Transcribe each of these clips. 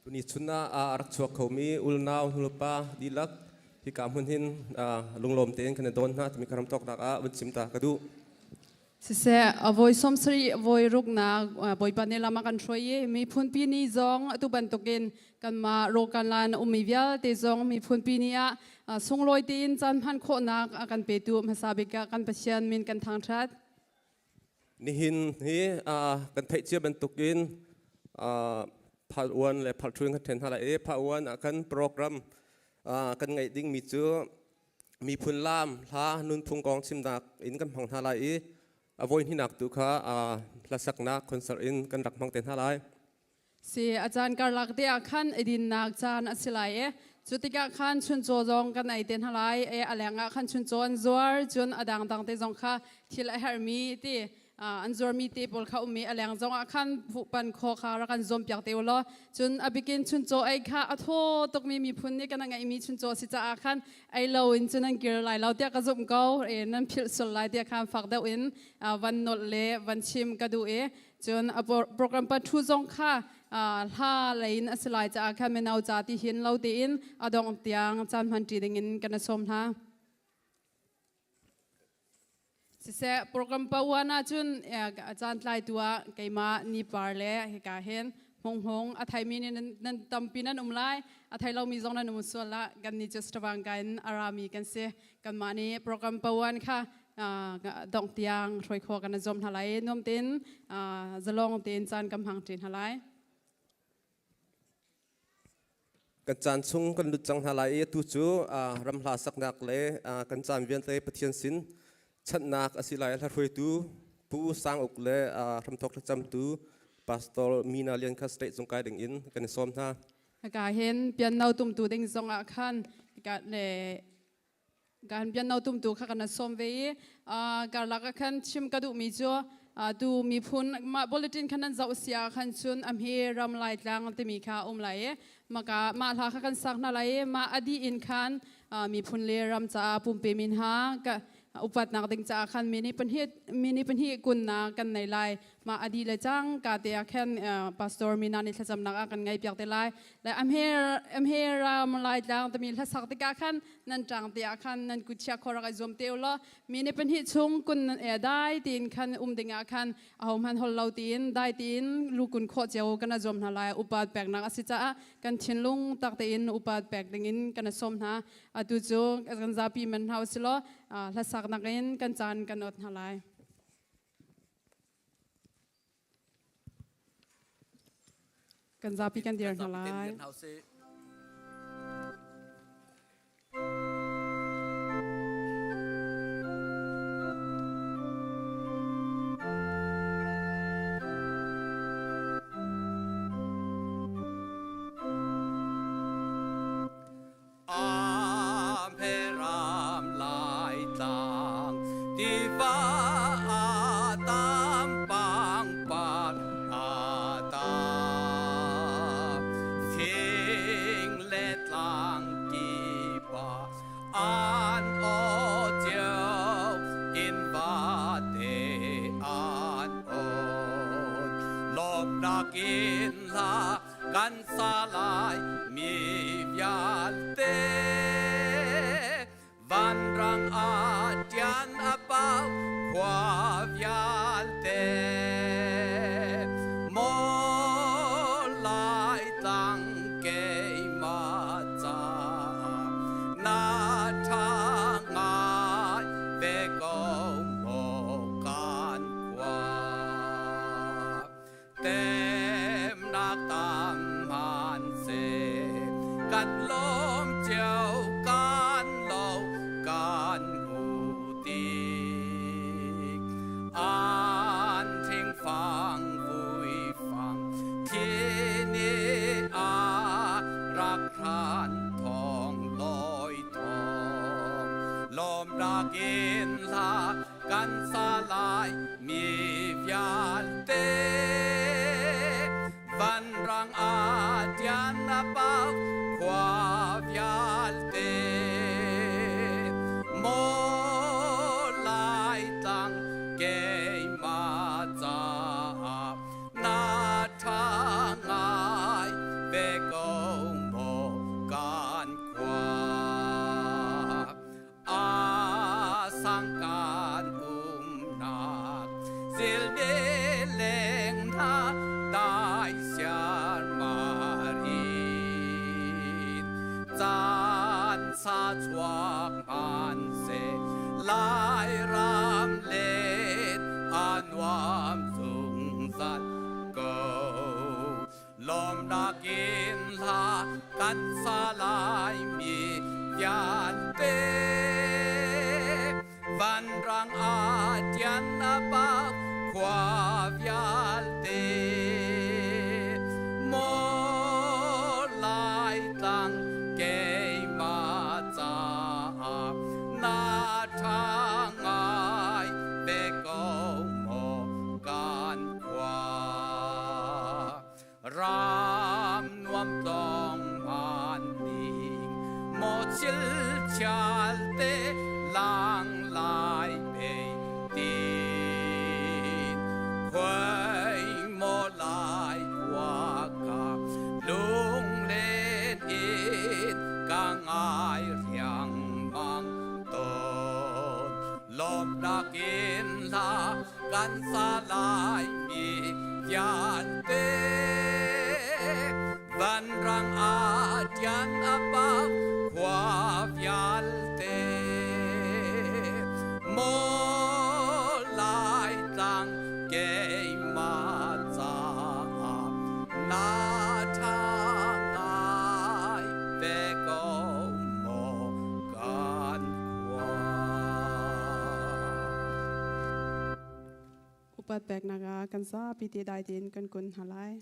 Tuni chun ah a rak chuak khomi ulnau nulepa dihlak hika hmun hin lunglawm tein kan i don hna timi ka ram tawknak ah vun chim ta ka duh. Siseh, voi 70 voi ruknak Bawipa nih lam a kan hruai i miphunpi ni zong atu bantukin kanmah Rokanlan ummi vialte zong miphunpi ni ah sunglawi tein caan hman khawhnak a kan petu hmasa bik ah kan Pathian min kan thangṭhat. Nihin hi kan theih cia bantukin phal uan le phal ṭhu in kan ṭhen hna lai i phal uan ah kan program kan ngeih dingmi cu miphun laam hla nunphung kong chimnak in kan hmang hna lai i a voi hnihnak tu kha hlasaknak concert in kan rak hmang te hna lai. Si a caan karlak te ah khan edinnak caan a si lai i cu tikah khan chuncaw zong kan ei te hna lai e a leng ah khan chuncaw an zuar cun a dangdang te zong kha thil a herhmi ti an zuarmi te pawl kha um i a leng zong ah khan fuhpan khaw kha rak kan zuampiak te u law cun a bikin chuncaw ei kha a thaw tukmi miphun nih kan ngeihmi chuncaw si caah khan ei lo in cun an kir lai lo tiah ka zumh ko e nan philh sul lai tiah khan fak deuh in van nolh le van chim ka duh i cun a program pa thu zong kha hla lei in a si lai caah khan mino ca ti hin lo tein a dongh tiang caan hman ṭi ding in kan i sawm hna. Siseh, program pawan ahcun caan tlaitu ah keimah nipar le hika hin hmunghmung a thaimi nih nan tampi nan um lai a thei lomi zong nan um sual lah kan nih cu Stavanger in a rami kan si kanmah nih program pawan kha dongh tiang hruai khawh kan i zuam hna lai nuam tein zalong tein caan kan hmang ṭi hna lai. Kan caan chung kan lut cang hna lai i atu cu ramhla saknak le kan caan vialte Pathian sin chanhnak a si lai. Hla hruaitu Pu Sang Uk le hramthawk thlacamtu Pastor Mina Lian kha state zung kai ding in kan i sawm hna. Hika hin piano tumtu ding zong ah khan hika le kan piano tumtu kha kan sawm ve i karlak ah khan chim ka duhmi cu tu miphun mah bulletin khan nan zoh sia khan cun a hme ram lai tlang timi kha um lai i maka mah hla kha kan sak hna lai i mah a dih in khan miphun le ram caah pumpe min ha ka upatnak ding caah khan mini pahnih mini pahnih kunnak kan nei lai mah a dih le cang ka te ah khan pastor mina nih thlacamnak ah kan ngei piak te lai le amhe ram lai tlang timi hlasak tikah khan nan ṭang te ah khan nan kut chia khor rak i zuam te u law mi nih pahnih chung kun nan e dai tiin khan um ding ah khan ahohmanh hol lo tiin dai tiin lukun khawh cio kan zuam hna lai upat peknak a si caah kan thinlung tak tein upat pek ding in kan sawm hna atu cu kan zapi man hna usih law hlasak nakin kan caan kan ot hna lai. Kan zapi kan dir hna lai. Amheram lai tlang tiva a tam pangpar a tam thing le tlang kipa an aw cio in vate an awn lawmnak in hla kan sa lai mi vialte vanrang a tian a pau khua vialte maw lai tlang keimah ca na tha ngai ve ko maw kan khua Temnak tam hmanhseh kan lawm cio kan lo kan hmu tik. An thingfang vuifang thli nih a rak hran thawng lawi thawng lawmnak in hla kan sa lai mi vialte vanrang a tian a pau khua vialte maw lai tlang keimah caah na tha ngai ve ko. chuak hmanhseh Lairam let a nuam zungzal ko. Lawmnak in hla kan sa laimi vialte. Vanrang ah tian a pak khua vialte. Maw Laitlang keimah caah na ṭha ngai ve ko maw kan khua. Ram nuam tlawng man ding maw chil chial te lang lai pei tin khuai maw lai khua ka lunglen in ka ngai riangmang tawn lawmnak in hla kan sa lai mi vialte vanrang ah tian a pak khua vialte maw Laitlang keimah caah na ṭha ngai ve ko maw kan khua. Upat peknak ah kan zapi te dai tein kan kun hna lai.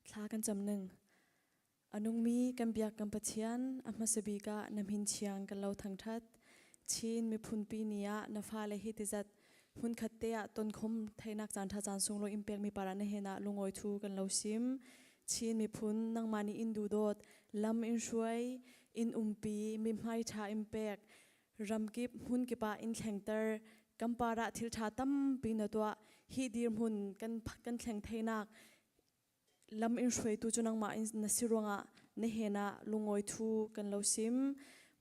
Thla kan cam ning. A nungmi kan biak kan Pathian, a hmasa bik ah na min thiang kan lo thangṭhat. Chin miphunpi ni ah na fale hi tizat hmunkhat te ah tonkhum theinak caan ṭha caan sunglawi in pekmi para na hen ah lungawi thu kan lo sim. Chin miphun nangmah nih in duhdawt, lam in hruai, in umpi, mithmai ṭha in pek, ramkip hmunkip ah in thlengter, kan par ah thil ṭha tampi na tuah. Hi dirhmun kan kan thleng theinak lam in hruaitu cu nangmah in na si ruangah na hen ah lungawi thu kan lo sim.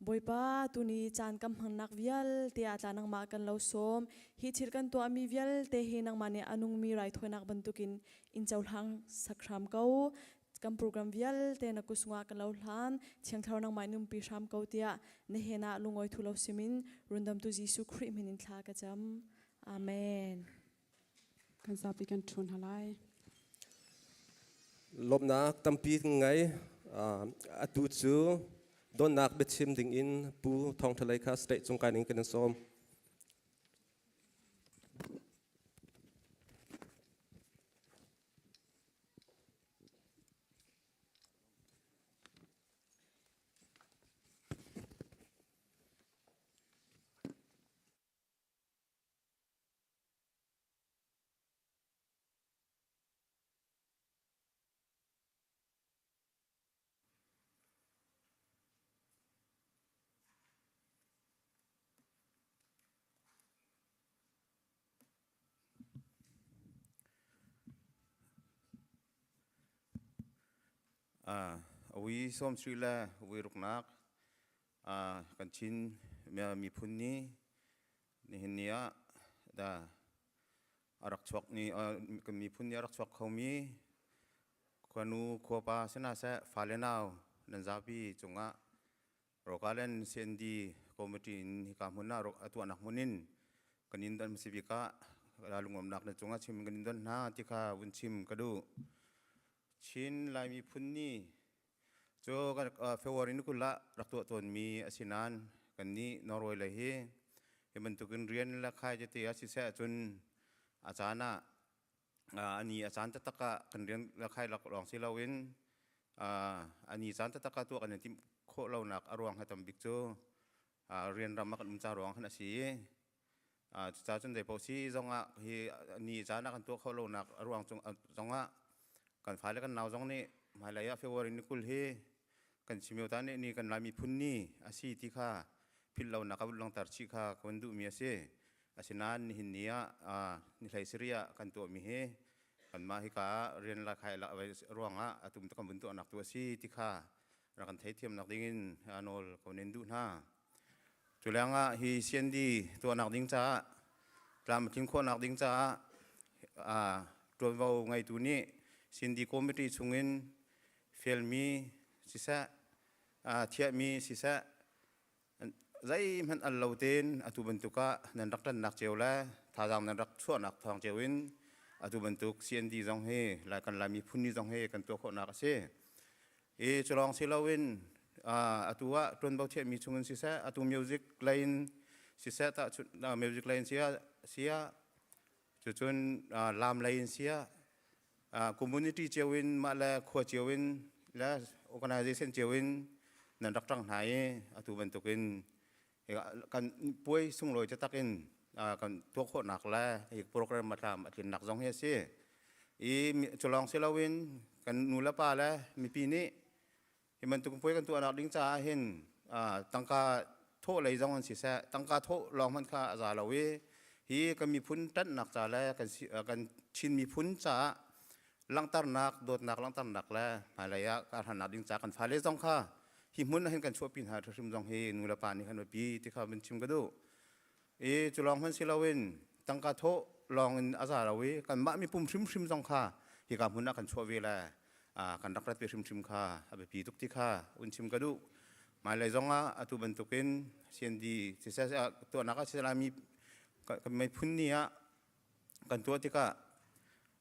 Bawipa, tuni caan kam hmangnak vialte ah tla nangmah kan lo sawm. Hi thil kan tuahmi vialte hi nangmah nih a nungmi raithawinak bantukin in cohlang sak hram ko. Kan program vialte na kusungah kan lo hlan. Thiang Thlarau nangmah in umpi hram ko tiah na hen ah lungawi thu lo simin rundamtu Jesuh Khrih min in thla ka cam. Amen. Kan zapi kan ṭhun hna lai. Lawmhnak tampi ngai. Atu cu donnak biachim ding in Pu Thawng Ṭha Lei kha state cung kai ning kan in sawm. Awi 70 le awi ruknak kan Chin miphun ni nihin ni ah da a rak chuak ni kan miphun ni a rak chuak khomi khuanu khuapa sina seh fale nau nan zapi cungah Rogaland CND committee in hika hmun ah a tuahnak hmun in kan in don hmasa bik ah lungomnak na cungah chim kan in don hna ti kha vun chim ka duh. Chin Lai miphun ni cu February ni 20 ah rak tuah tawnmi a si nain kan nih Norway lei hi hi bantukin rian le khai tete ah siseh cun a caan ah ani a caan taktak ah kan rian le khai lak lawng si loin ani caan taktak ah tuah kan i timh khawh lonak a ruang hi tam bik cu rian ram ah kan um ca ruang khan a si i cucaah cun zeipaoh si zongah hi ni caan ah kan tuah khawh lonak a ruang cung zongah kan fale kan nau zong nih hmailei ah February ni 20 hi kan chimio ta nih ni kan Lai miphun ni a si ti kha philh lonak a vun langhter chih kha ka vun duhmi a si. Asinain nihin ni ah ni hlei sarih ah kan tuahmi hi kanmah hika rian la khai la ruangah atum kan vun tuahnak tu a si ti kha rak kan theithiamnak dingin nawl ko nin duh hna. Cu lengah hi CND tuahnak ding caah tlam a tling khawhnak ding caah ṭuanvo ngeitu nih CND committee chungin fialmi siseh thiahmi siseh zeihmanh al lo tein atu bantuk ah nan rak ṭannak cio le thazaang nan rak chuahnak thawng cio in atu bantuk CND zong hi lai kan Lai miphun ni zong hi kan tuah khawhnak a si. I cu lawng si loin atu ah ṭuanvo thiahmi chungin siseh atu music lei in siseh tah music lei in siah cucun lam lei in siah community cio in mah le khua cio in le organization cio in nan rak ṭang hna i atu bantukin kan puai sunglawi taktak in kan tuah khawhnak le hi program a tlam a tlinnak zong hi a si. I cu lawng si loin kan nu le pa le mipi nih hi bantuk puai kan tuahnak ding caah hin tangka thawh lei zong an siseh tangka thawh lawng hmanh kha a za lo i hi kan miphun ṭanhnak ca le kan Chin miphun caah langhternak dawtnak langhternak le hmailei ah karhannak ding ca kan fale zong kha hi hmun ah hin kan chuahpi hna hrim zong hi nu le pa nih kan biapi ti kha vun chim ka duh. I cu lawng hmanh si loin tangka thawh lawng in a za lo i kanmah mipum hrimhrim zong kha hika hmun ah kan chuah ve le kan rak rat ve hrimhrim kha a biapi tuk ti kha un chim ka duh. Hmailei zong ah atu bantukin CND siseh tuahnak ah Laimi kan miphun ni ah kan tuah tikah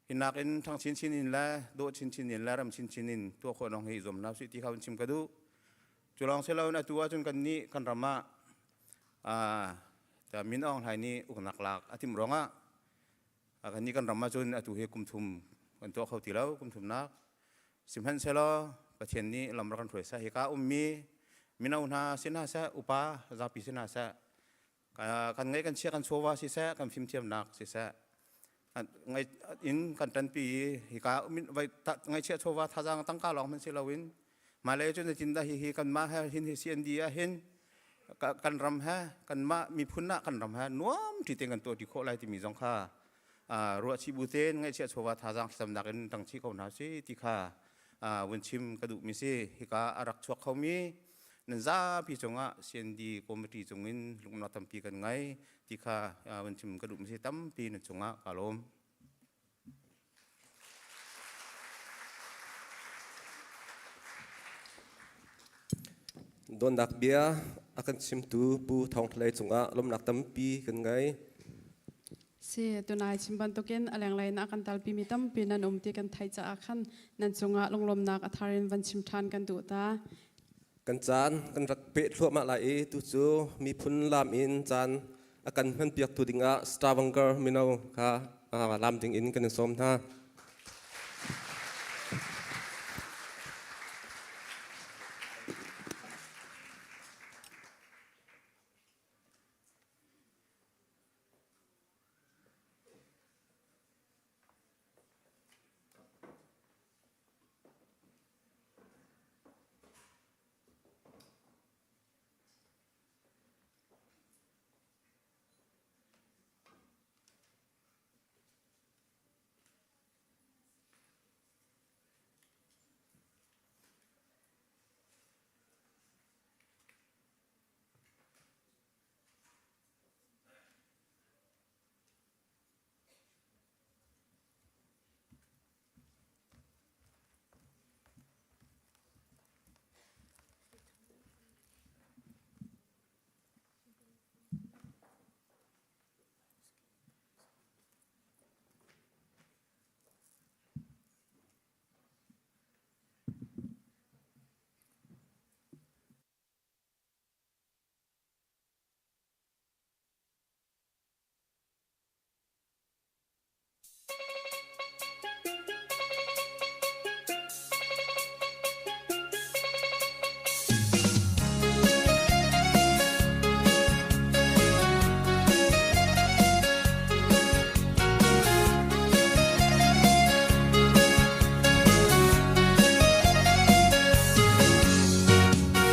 hinak in thang chinchin in le dawh chinchin in le ram chinchin in tuah khawh nong hi zuam hna usih ti kha un chim ka duh. Cu lawng si loin atu ahcun kan nih kan ram ah Min Aung Hlaing nih uknak lak a timh ruangah kan nih kan ram ahcun atu hi kum thum kan tuah kho ti lo kum thumnak sihmanhsehlaw Pathian nih lam rak kan hruai seh hika ummi mino hna si hna seh upa zapi si hna seh kan ngeih kan chia kan chawva siseh kan fimthiamnak siseh ngai in kan ṭanpi i hika ngaihchiah chawva thazaang tangka lawng hmanh si loin Malay cu zeitindah hihi kanmah he hin hi CND ah hin kan ram he kanmah miphun ah kan ram he nuam ṭi tein kan tuah ṭi khawh lai timi zong kha ruahchih bu tein ngaihchiah chawva thazaang thlacamnak in tang chih ko hna si ti kha vun chim ka duhmi si. Hika a rak chuak khomi nan zapi cungah CND committee cungin lungnak tampi kan ngei ti kha vun chim ka duhmi si. Tampi nan cungah kaa lawm. Donnak bia a kan chimtu Pu Thawng Hlei cungah lawmhnak tampi kan ngei. Si, tunai chim bantukin a lenglei in a kan talpimi tampi nan um ti kan theih caah khan nan cungah lunglawmnak a thar in van chim ṭhan kan duh ta. Kan caan kan rak peh thluahmah lai i tu cu miphun lam in caan a kan hmanpiaktu dingah Stavanger mino kha lam ding in kan in sawm hna.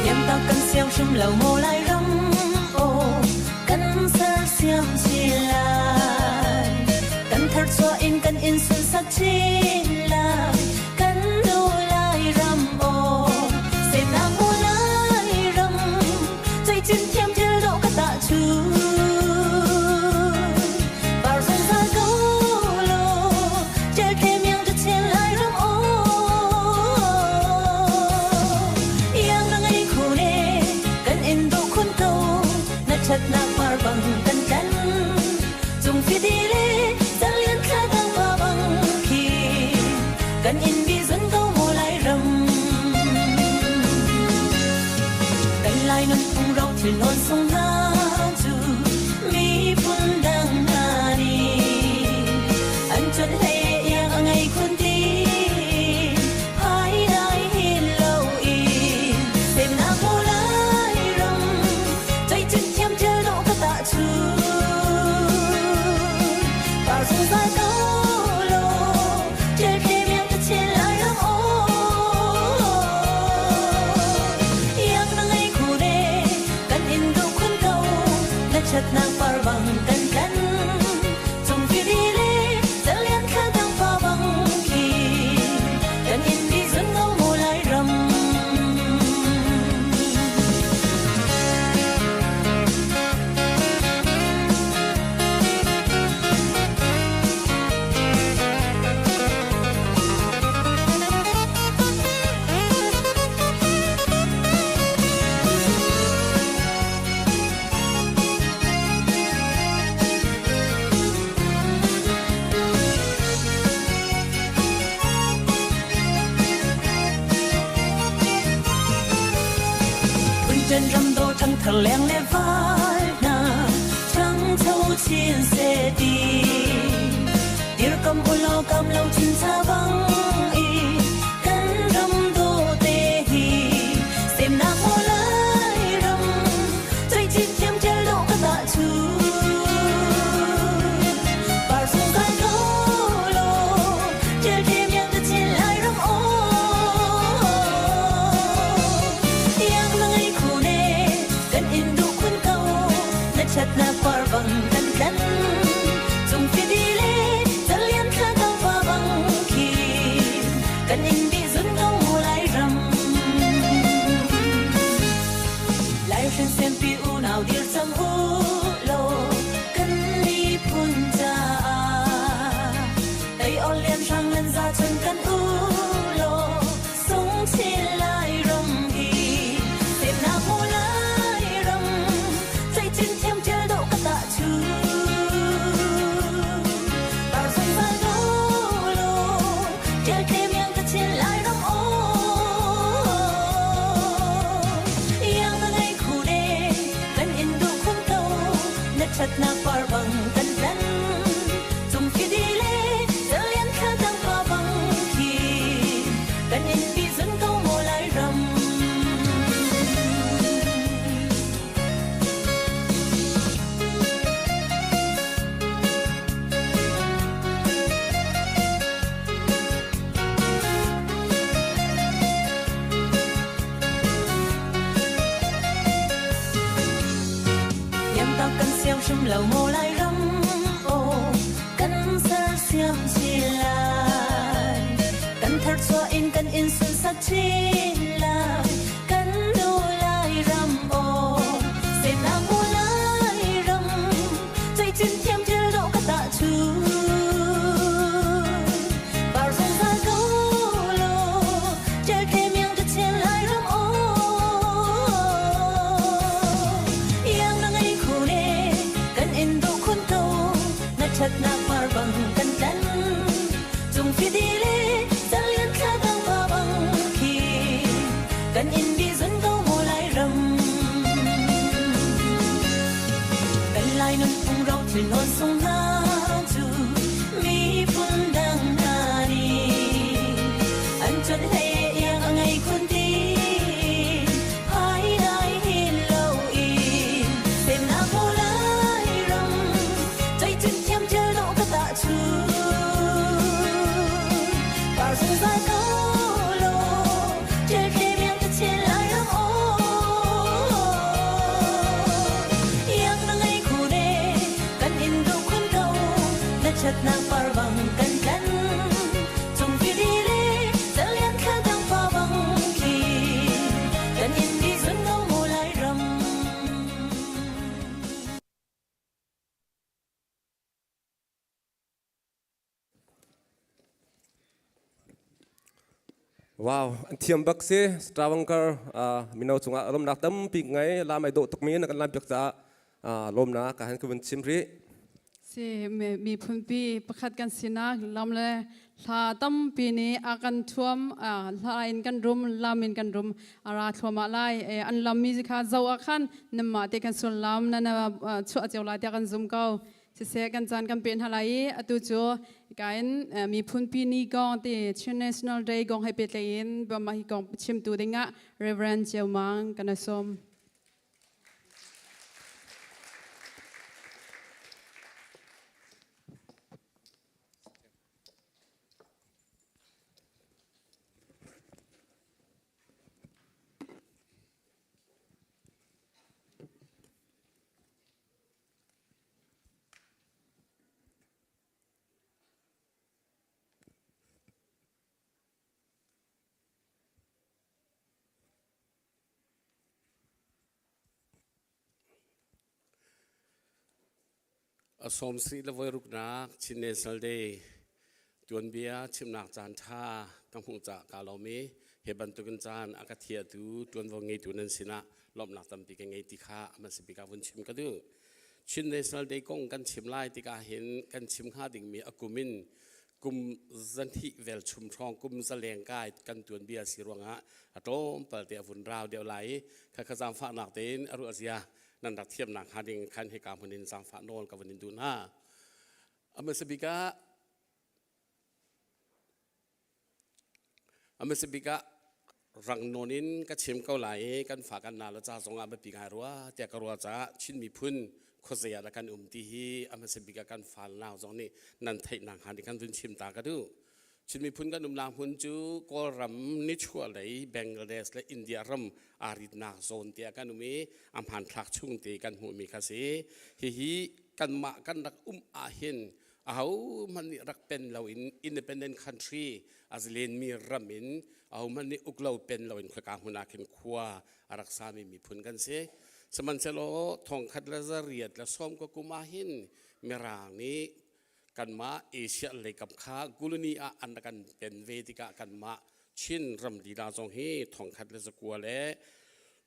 Yam tak kan siam hrim lo maw Lairam aw kan sersiam chin lai kan tharchuah in kan in sunsak chin lai kan nu Lairam aw semnak maw Lairam zeicin thiam thil dawh ka tah chun par zungzal ko law ṭial thlem iang cachin Lairam aw iang na ngei khun e kan in duh khun ko na ṭhatnak par bang kan tlan cung fidi le calian thla dang pa bang khi kan in bi zun ko maw Lairam kan Lai nunphung ro thil nawn sung hna cu miphun dang hna nih an cuanh hlei iang a ngei khun ti phai dai hin lo in semnak maw Lairam zeicin thiam thil dawh ka tah chun par zungzal ko law ṭial thlem iang cachin Lairam aw iang na ngei khun e kan in duh khun ko na ṭhatnak par bang kan tlan cung fidi le calian thla dang pa bang khi kan in bi zun ko maw Lairam. Phunṭen ram dawh ṭhangthar leng le val hna ṭhangcho chin seh ti dirkamh u law kam lo chincha bang i kan ram dawh te hi semnak maw Lairam zeicin thiam ṭial dawh ka tah chun par zungzal ko law ṭial thlem iang cachin Lairam aw iang na ngei khun e kan in duh khun ko na ṭhatnak par bang kan tlan cung fidi le calian thla dang pa bang khi kan in bi zun ko maw Lairam Lai hrin sempi unau dir cang u law kan miphun caah tei or lian hrang lan za chun kan u law sung chin Lairam hi semnak maw Lairam zeicin thiam ṭial dawh ka tah chun par zungzal ko law ṭial thlem iang cachin Lairam aw iang na ngei khun e kan in duh khun ko na ṭhatnak par bang kan tlan cung fidi le calian thla dang pa bang khi kan in bi zun ko maw Lairam. Yam tak kan siam hrim lo maw Lairam aw kan sersiam chin lai kan tharchuah in kan in sunsak chin lai kan nu Lairam aw semnak maw Lairam zeicin thiam thil dawh ka tah chun par zungzal ko law ṭial thlem iang cachin Lairam aw iang na ngei khun e kan in duh khun ko na ṭhatnak par bang kan tlan cung fidi le calian thla dang pa bang khi kan in bi zun ko maw Lairam kan Lai nunphung ro thil nawn sung hna cu miphun Wow, an thiam bak si. Stavanger mino cungah lawmnak tampi ngai lam ai dawh tukmi na kan lam piak caah lawmnak ka han ka vun chim rih. Si miphunpi pakhat kan sinak lam le hla tampi nih a kan thuam hla in kan rum lam in kan rum a ra thluamah lai an lam mi kha zo ah khan namah te kan sullam na na chuah cio lai tiah kan zum ko siseh kan caan kan pe hna lai i atu cu kain miphunpi ni kong ti Chin National Day kong he pehtlaih in mah hi kong chimtu dingah Reverend Ceu Mang kan sawm. A sawmsarih le voiruknak Chin National Day tuanbia chimnak caan ṭha ka hmuh caah kaa lawm i hi bantukin caan a ka thiatu ṭuanvo ngeitu nan sinah lawmhnak tampi ka ngei ti kha a hmasa bik ah vun chim ka duh. Chin National Day kong kan chim lai tikah hin kan chim hnga dingmi a kum in kum zanhnih velchum hrawng kum zaleng kai kan tuanbia si ruangah a tlawmpal te a vun rau deuh lai i khakha zaangfahnak tein a ruah zia nan rak thiamnak hnga ding khan hika hmun in zaangfah nawl ka vun in duh hna. A hmasa bik ah a hmasa bik ah rang nawn in ka chim ko lai i kan fa kan nau le ca zong ah biapi ngai rua tiah ka ruah caah Chin miphun khuazei ah dah kan um ti hi a hmasa bik ah kan fal nau zong nih nan theih nak hnga nih kan vun chim ta ka duh. Chin miphun kan umnak hmun cu Kawlram nichuahlei Bangladesh le India ram aa ritnak zawn te ah kan um i a hmanthlak chung te kan hmuhmi kha si. Hihi kanmah kan rak um ahhin ahohmanh nih rak pen loin independent country a zalenmi ram in ahohmanh nih uk lo pen loin khoika hmun ah khin khua a rak sami miphun kan si. Sihmanhsehlaw thongkhat le zariat le sawm ka kum ah hin Mirang nih kanmah Asia leikap kha colony ah an rak kan pen ve tikah kanmah Chin ram lila zong hi thongkhat le zakua le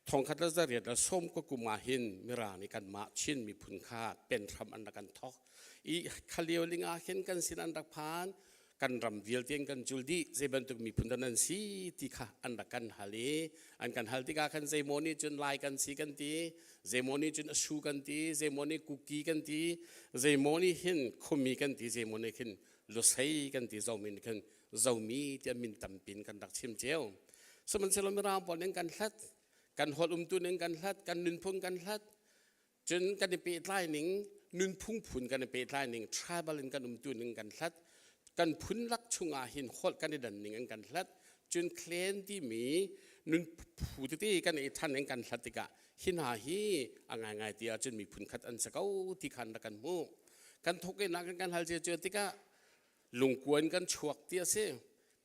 thongkhat le zariat le sawm ka kum ah hin Mirang nih kanmah Chin miphun kha pen hram an rak kan thok i khalio ling ah khin kan sin an rak phan kan ram vialte in kan cul dih zei bantuk miphun dah nan si ti kha an rak kan hal i an kan hal tikah khan zeimaw nih cun Lai kan si kan ti zeimaw nih cun Asu kan ti zeimaw nih Kuki kan ti zeimaw nih hin Khumi kan ti zeimaw nih khin Lusei kan ti Zomi nih khin Zomi tiah min tampin kan rak chim cio sihmanhsehlaw Mirang pawl nih kan hlat kan holh umtu ning kan hlat kan nunphung kan hlat Cun kan i pehtlai ning nunphung phun kan i pehtlai ning tribal in kan umtu ning kan hlat kan phun lak chungah hin holh kan i dan ning an kan hlat cun clan timi nun phu tete kan i than in kan hlat tikah hi hna hi a ngaingai ti ahcun miphun khat an si ko ti khan rak kan hmuh kan thok in kan kan hal cio tikah lungkuan kan chuak ti a si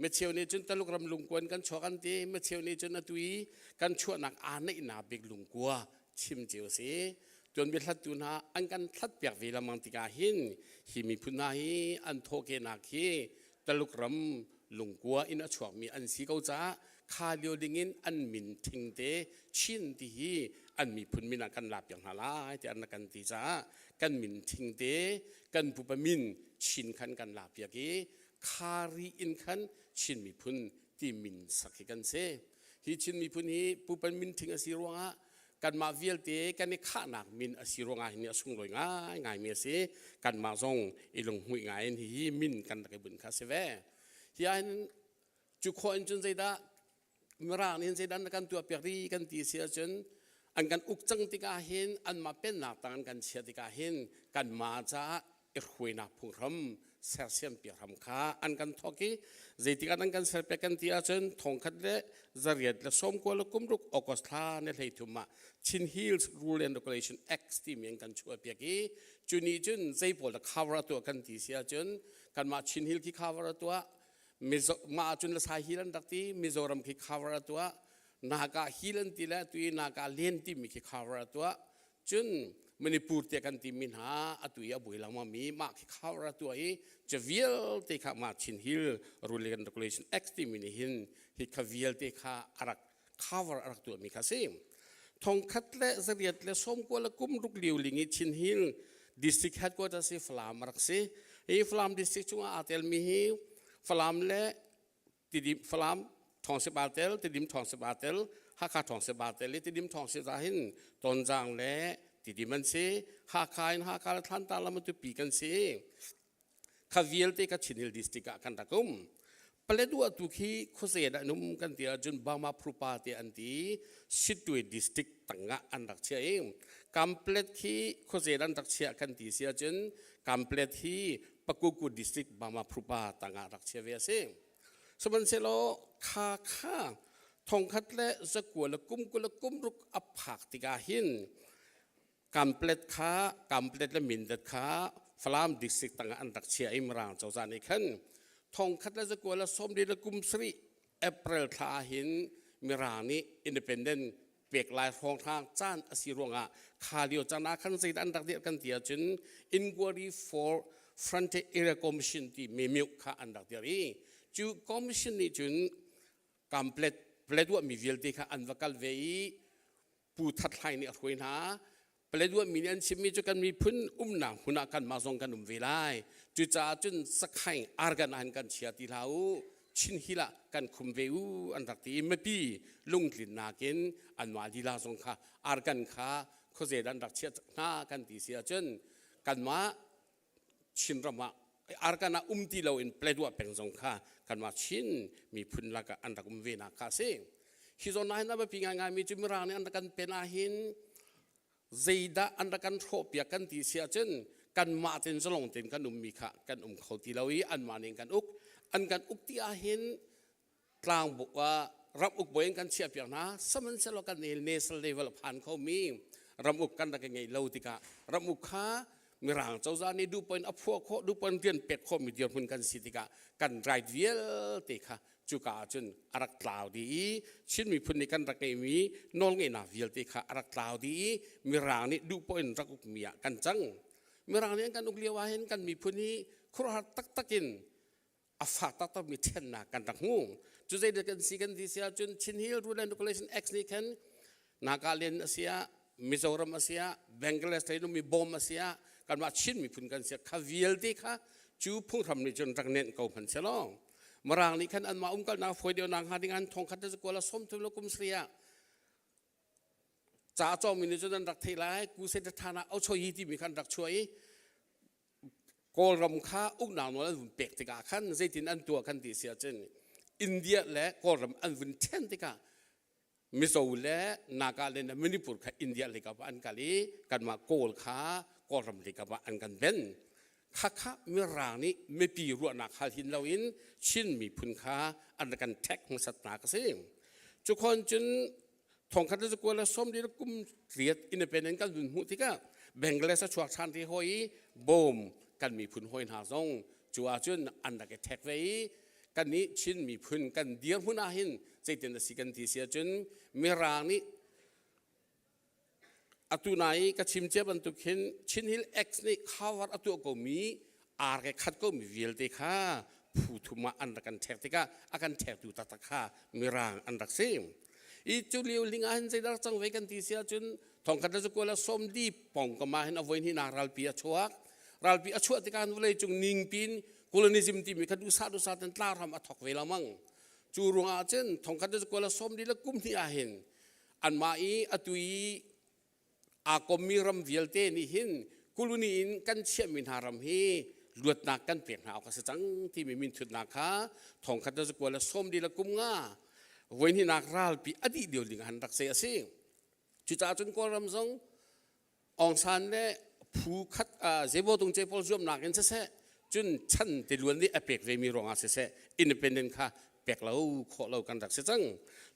Micheu nih cun Taluk ram lungkuan kan chuak an ti. Micheu nih cun atu i kan chuahnak aa neihnak bik lungkua chim cio a si. Tuanbia hlattu hna an kan hlatpiak ve lengmang tikah hin hi miphun hna hi an thawhkehnak hi Taluk ram lungkua in a chuakmi an si ko caah kha lio dingin an min thing te Chin ti hi an miphun min ah kan lak piak hna lai tiah an rak kan ti caah kan min thing te kan pupa min Chin khan kan lak piak i Khari in khan Chin miphun ti min sak hi kan si. Hi Chin miphun hi pupan min thing a si ruangah kanmah vialte kan i khahnak min a si ruangah hin a sunglawi ngaingai mi a si. Kanmah zong i lunghmuih ngai in hihi min kan rak i bunh kha a si ve. Hi ah hin cu khawh in cun zeidah Mirang nih zeidah na kan tuahpiak rih kan ti si ahcun an kan uk cang tikah hin anmah pennak tang an kan chiah tikah hin kanmah caah i hruainak phunghram sersiam piak hram kha an kan thawk i zeitik ah an kan serpiak kan ti ahcun thongkhat le zariat le sawmkua le kumruk August thla ni 13 ah Chin Hills Rule and Regulation Act timi an kan chuahpiak i cu nih cun zei pawl dah cover a tuah kan ti si ahcun kanmah Chin Hill khi cover a tuah Mizo mah ahcun Lasai Hill an rak ti Mizoram khi cover a tuah Naga Hill an ti le atu i Naga Len timi khi cover a tuah. Cun Manipur tiah kan timi hna atu i a buai lengmang mi mah khi cover a tuah i cu vialte kha mah Chin Hill Rule and Regulation Act timi nih hin hi kha vialte kha a rak cover a rak tuahmi kha si. Thongkhat le zariat le sawmkua le kum ruk liu ling i Chin Hill district headquarters hi Falam a rak si. Hi Falam district chungah aa telmi hi Falam le Tidim Falam Thawngsip aa tel, Tidim Thawngsip aa tel, Hakha Thawngsip aa tel i Tidim Thawngsip ah hin Tonzang le Tidim an si. Hakha in Hakha le Thlantlang lam tupi kan si. Kha vialte ka Chin Hill district ah kan rak um. Paletwa tu khi khuaze dah num kan ti ahcun Bama Prupa te an ti Sittwe district tangah an rak chia i Kamplet khi khuaze an rak chia kan ti si ahcun Kamplet hi Pakuku district Bama Prupa tangah rak chia ve a si. Sihmanhsehlaw kha kha thongkhat le zakua le kum kul le kum ruk a phak tikah hin Kamplet kha Kamplet le Mindat kha Falam district tangah an rak chia i Mirang cozah nih khan thongkhat le zakua le sawmli le kum sarih April thla ah hin Mirang nih independent pek lai hrawnghrang caan a si ruangah kha lio caan ah khan zeidah an rak dirh kan ti ahcun Inquiry for Frontier Area Commission ti memeu kha an rak dirh i cu commission nih cun Kamplet Paletwa mi vialte kha an va kal ve i Pu That Hlai nih a hruai hna. Paletwa mi nih an chimmi cu kan miphun umnak hmun ah kanmah zong kan um ve lai. Cucaah cun Sakhaing argan ah hin kan chia ti hlah u. Chin Hill ah kan khum ve u an rak ti i mipi lungtlinnak in anmah lila zong kha argan kha khuaze an rak chiah hna kan ti si ahcun kanmah Chinram ah arkan ah um ti loin Paletwa peng zong kha kanmah Chin miphun lakah an rak um ve nak kha a si. Hi zawn ah hin a biapi ngaingaimi cu Mirang nih an rak kan pen ah hin zeidah an rak kan hrawhpiak kan ti si ahcun kanmah tein zalong tein kan ummi kha kan um kho ti lo i anmah nih kan uk. An kan uk ti ahhin tlangbu ah ram uk bawi in kan chiah piak hna sihmanhsehlaw kan national level a phan khomi ram uk kan rak i ngeih lo tikah ram uk kha mirang cozah nih duh poin a phuah khawh duh poin rian pek khawhmi dirhmun kan si tikah kan right vialte kha cuka ah cun a rak tlau dih i Chin miphun nih kan rak ngeihmi nawlngeihnak vialte kha a rak tlau dih i mirang nih duh poin rak ukmi ah kan cang mirang nih an kan uk lio ah hin kan miphun hi khuaruahhar taktak in a fak taktakmi ṭhennak kan rak hmu. Cu zeidah kan si kan ti si ahcun Chin Hill Rule and Regulation Act nih khan Nagaland a si ah Mizoram a si ah Bangladesh lei ummi bawm a si ah kanmah Chin miphun kan si ah kha vialte kha cu phunghram nih cun rak nenh ko hmanh selaw Mirang nih khan anmah umkalnak fawi deuh nak hnga ding an thong khat le kuala 30 le kum sarih ah ca cawngmi nih cun an rak theih lai ku se thana au choi hi timi khan rak chuah i Kawlram kha uknak nawl an vun pek tikah khan zeitin an tuah kan ti si ahcun India le Kawlram an vun ṭhen tikah Mizo le Nagaland le Manipur kha India lei kap ah an kal i kanmah Kawl kha Kawlram lei kap ah an kan ben. Khakha Mirang nih mipi ruahnak hal hin loin Chin miphun kha an rak kan ṭhek hmasatnak a si. Cukhon cun thongkhat le zakua le sawm li le kum riat independent kan vun hmuh tikah Bangladesh a chuak ṭhan te hawi i bawm kan miphun hawi hna zong cu ahcun an rak i ṭhek ve i kannih Chin miphun kan dirhmun ah hin zeitin a si kan ti si ahcun Mirang nih atu na i ka chim cia bantuk hin Chin Hill X nih cover a tuah komi ar ke khat komi vialte kha phu thum ah an rak kan ṭhek tikah a kan ṭhektu taktak kha mirang an rak si. I cu lio ling ah hin zeidah cang ve kan ti si ahcun thongkhat le zakua le sawmli pong kam ah hin a voi hnih ralpi a chuak. Ralpi a chuah tikah vawlei cung ningpin colonialism timi kha duhsah duhsah ten tlar ram a thok ve lamang. Cu ruangah cun thongkhat le zakua le sawmli le kum hnih ah hin anmah i atu i aa kommi ram vialte nih hin kuluni in kan chiahmi hna ram hi luatnak kan pek hna awk a si cang timi minthutnak kha thongkhat le zakua le sawmli le kum nga voihnihnak ralpi a dih lio ding han rak se a si. Cucaah cun Kawlram zong Aung San le phu khat zeibaw tung ce pawl zuamnak in siseh cun chan tiluan nih a pek vemi ruangah siseh independent kha pek lo khawh lo kan rak si cang.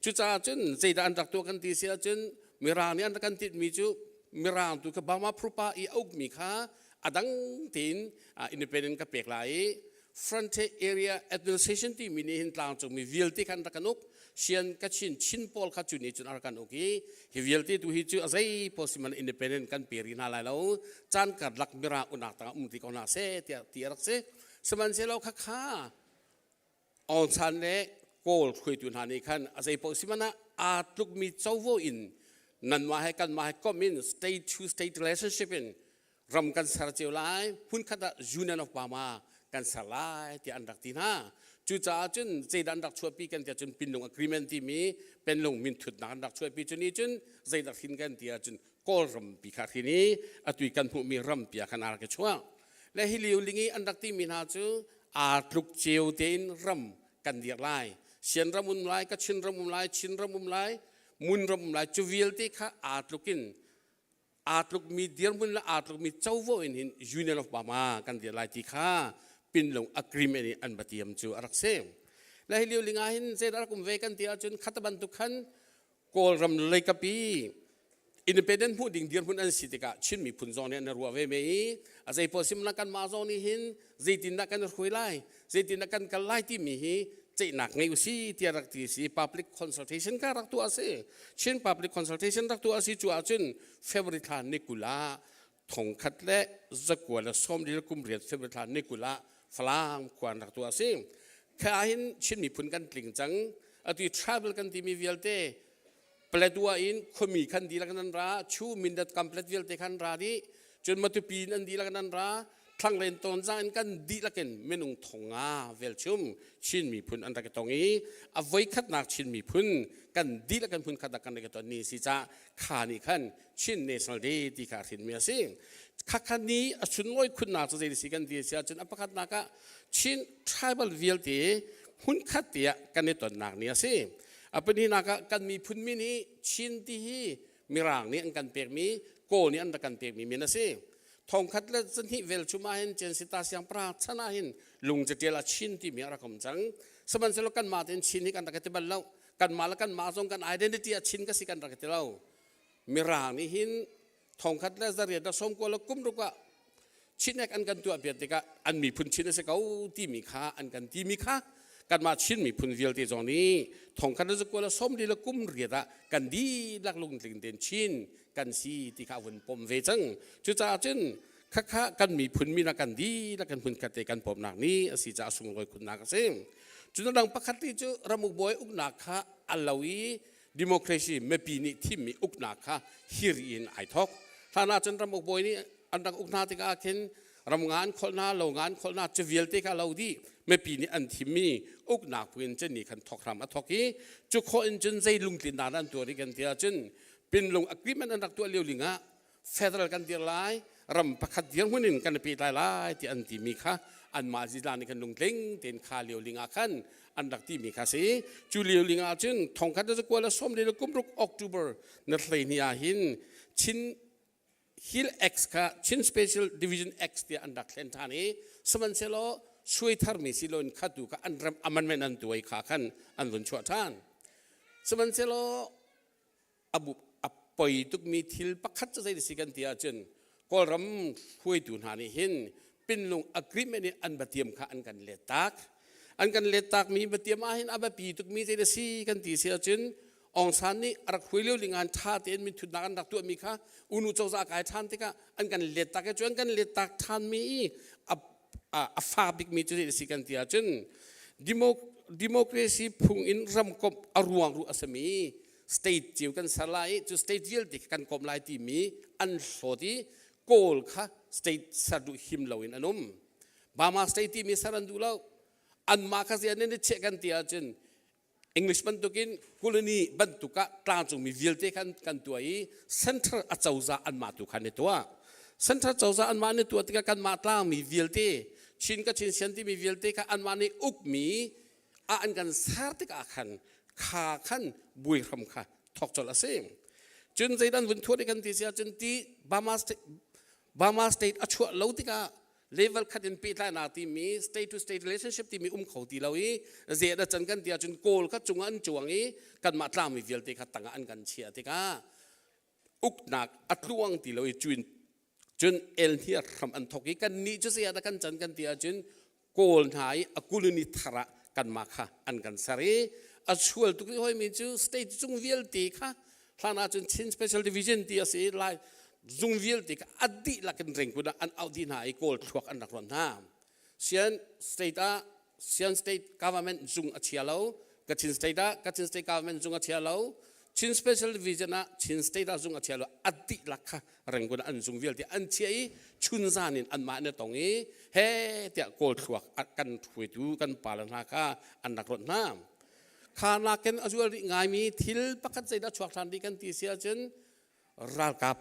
Cucaah cun zeidah an rak tuah kan ti si ahcun Mirang nih an rak kan tinhmi cu Mirang tu kha Burma Prupa i a ukmi kha a dang tein independent ka pek lai i Frontier Area Administration timi nih hin tlangcungmi vialte kha an rak kan uk. Shan Kachin Chin pawl kha cu ni cun a rak kan uk i hi vialte tu hi cu a zei pawl si man independent kan pe rih hna lai lo caan karlak mirang unak tangah um ti ko hna seh tiah ti a rak si. Sihmanhsehlaw khakha Aung San le Kawl hruaitu hna nih khan a zei paoh si hmanh ah aa tlukmi covo in nanmah he kanmah he komh in state to state relationship in ram kan ser cio lai hmunkhat ah Union of Burma kan ser lai tiah an rak ti hna. Cucaah cun zeidah an rak chuahpi kan tiah cun Pinlung Agreement timi Penlung minthutnak an rak chuahpi cu ni cun zeidah hrin kan ti ahcun Kawlram pi kha hrin i atui kan hmuhmi rampi ah khan aa rak i chuah. Le hi lio ling i an rak timi hna cu aa tluk ceu tein ram kan dir lai. Sian ram um lai, Kachin ram um lai, Chin ram um lai, Mun ram um lai, cu vialte kha aa tluk in aa tlukmi dirhmun le aa tlukmi covo in hin Union of Burma kan dir lai ti kha Pinlung agreement in an va tiam cu a rak si. Le hi lio ling ah hin zeidah rak um ve kan ti ahcun khata bantuk khan Kawlram leikapi independent hmuh ding dirhmun an si tikah Chin miphun zong nih an ruah ve me i a zei pawl sim kan mah zong nih hin zeitindah kan hruai lai zeitindah kan kal lai timi hi ceihnak ngei usi tiah rak ti si public consultation ka rak tuah si Chin public consultation rak tuah si cu ahcun February thla ni 20 ah 1928 February thla ni 20 ah Falam khua an rak tuah si. Kha ah hin Chin miphun kan tling cang. Atu tribal kan timi vialte Paletwa in khuami khan dihlak nan ra, Chu Mindat Kamplet vialte khan ra dih, cun Matupi in an dihlak nan ra, thlanglei Tonzang in kan dihlak in minung 5000 velchum Chin miphun an rak i tong i a voikhatnak Chin miphun kan dihlak kan phun khat ah kan rak i ton ni si ca kha nih khan Chin National Day ti kha a hrinmi a si. Khakha ni a sunlawi khunnak cu zei si kan ti si ahcun a pakhatnak ah Chin tribal vialte hmunkhat te ah kan i tonnak ni a si. A pahnihnak ah kan miphun min hi Chin ti hi Mirang nih an kan pekmi, Kawl nih an rak kan pekmi min a si. 1200 velchum ah hin Censita siangpahrang chan ah hin lungcatial ah Chin timi a rak um cang. Sihmanhsehlaw kanmah tein Chin hi kan rak i ti bal lo. Kanmah le kanmah zong kan identity ah Chin ka si kan rak i ti lo. Mirang nih hin 1896 ah Chin Act an kan tuah piak tikah an miphun Chin a si ko timi kha an kan timi kha kanmah Chin miphun vialte zong nih 1948 ah kan dihlak lungtling tein Chin kan si ti kha a vun pom ve cang. Cucaah cun khakha kan miphun min ah kan dihlak kan hmunkhat te kan pomnak ni a si caah sunglawi khunnak a si. Cun dang pakhat ti cu ramuk bawi uknak kha a lo i democracy mipi nih thimmi uknak kha hiri in ai thok. Hlan ah cun ramuk bawi nih an rak uk hna tikah khin ram nga an kholh hna, lo nga an kholh hna, cu vialte kha lo dih. Mipi nih an thimmi uknak phun in cun ni khan thok hram a thok i cu khawh in cun zei lungtlinnak an tuah rih kan ti ahcun Pinlung agreement an rak tuah lio ling ah federal kan dir lai, ram pakhat dirhmun in kan i pehtlai lai ti an timi kha anmah zila nih khan lungtling tein kha lio ling ah khan an rak timi kha si. Cu lio ling ah cun 1946 October na 12 ah hin Chin Hill X kha Chin Special Division X tiah an rak thlen ṭhan i sihmanhsehlaw suai tharmi si loin khatu kha an ram amendment an tuai kha khan an vun chuah ṭhan. Sihmanhsehlaw a poi tukmi thil pakhat cu zei si kan ti ahcun Kawlram hruaitu hna nih hin Pinlung agreement in an batiam kha an kan let tak. An kan let takmi batiam ah hin a biapi tukmi zei si kan ti si ahcun Aung San nih a rak hruai lio lingan ṭha tein minthutnak an rak tuahmi kha unu cozah kai ṭhan tikah an kan let tak i cu an kan let tak ṭhanmi i a fa bikmi cu zei si kan ti ahcun democracy phung in ramkomh a ruang ruh a simi state cio kan ser lai i cu state vialte kan komh lai timi an hlawt i Kawl kha state ser duh him loin an um. Burma state timi ser an duh lo. Anmah kha zian in cheh kan ti ahcun English bantukin colony bantuk ah tlangcungmi vialte khan kan tuah i central acozah anmah tu khan i tuah. Central cozah anmah nih tuah tikah kanmah tlangmi vialte Chin ka Chin Sian timi vialte kha anmah nih ukmi ah an kan ser tikah khan kha khan buai hram kha thawk colh a si. Cun zeidan vun thuat i kan ti si ahcun ti Burma state, Burma state a chuah lo tikah level khat in pehtlainak timi state to state relationship timi um kho ti lo i zei da can kan ti ahcun Kawl kha cungah an cuang i kanmah tlangmi vialte kha tangah an kan chiah tikah uknak a tluang ti lo i cuin cun el hniar hram an thok i kannih cu zei ah dah kan can kan ti ahcun Kawl hna i a kulini thar ah kanmah kha an kan ser i. A sual tuk i hoi mi cu state cung vialte kha hlan ahcun Chin Special Division ti a si lai zung vialte kha a dihlak in Rangoon ah an auh dih hna i Kawl thluak an rak ron hna. Sian state ah Sian state government zung a chia lo. Kachin state ah Kachin state government zung a chia lo. Chin Special Division ah Chin state ah zung a chia lo. A dihlak kha Rangoon ah an zung vialte an chia i chunzan in anmah in a tong i he tiah Kawl thluak kan hruaitu kan pale hna kha an rak rawnh hna. Kha nakin a zual rih ngaimi thil pakhat zeidah chuak ṭhan rih kan ti si ahcun ralkap